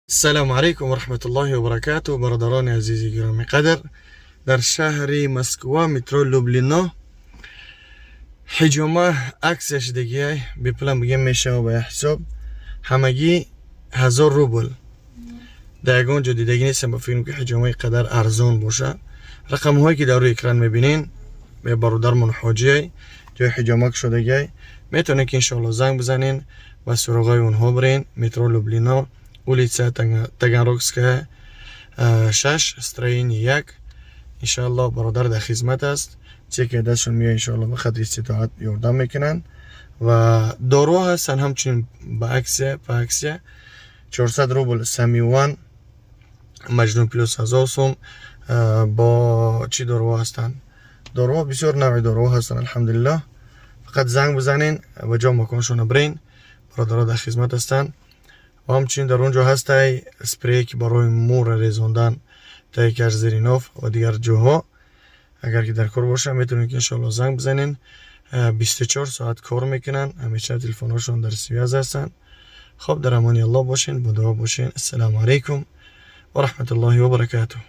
Салому алайкум ва раҳматуллоҳи ва баракатуҳ, бародарони азизи гиромиқадр. Дар шаҳри Москва, метро Люблино, ҳиҷома акция шидагиай, бепулам бигем мешава. Ба як ҳисоб ҳамагӣ 1000 рубл. Дар ягон ҷо дидагӣ нестам, ба фикрам, ки ҳиҷомаи қадар арзон боша. Рақамҳое ки дар рӯи экран мебинен, бародармон ҳоҷиай, ҷои ҳиҷома кушодагиай. Метавонед ки иншоалло занг бизанен ва суроғаи онҳо бирен. Метро Люблино, улица Таганрогская, 6, строение 1. Иншоалло, бародар дар хизмат аст. Чизе ки дастшон меояд, иншоалло, ба қадри иститоат ёрдам мекунанд. Ва доруҳо ҳастанд ҳамчунин ба акция, по акция 400 рубл Самиван, Маҷнун плюс 1000 сум. Бо чӣ доруҳо ҳастанд? Доруҳо, бисёр навъи доруҳо ҳастанд, алҳамдулиллоҳ. Фақат занг бизанен ва ҷо маконшона бирен, бародаро дар хизмат ҳастанд. Ва ҳамчунин дар он ҷо ҳастай спрее, ки барои мӯра резондан, таи каш, зери ноф ва дигар ҷоҳо. Агар ки дар кор боша, метавонед ки иншоалло занг бизанен. 24 соат кор мекунанд, ҳамеша телефонҳошон дар связь ҳастанд. Хоб, дар амони Аллоҳ бошен, бо дуо бошен. Ассалому алайкум ва раҳматуллоҳи ва баракатуҳ.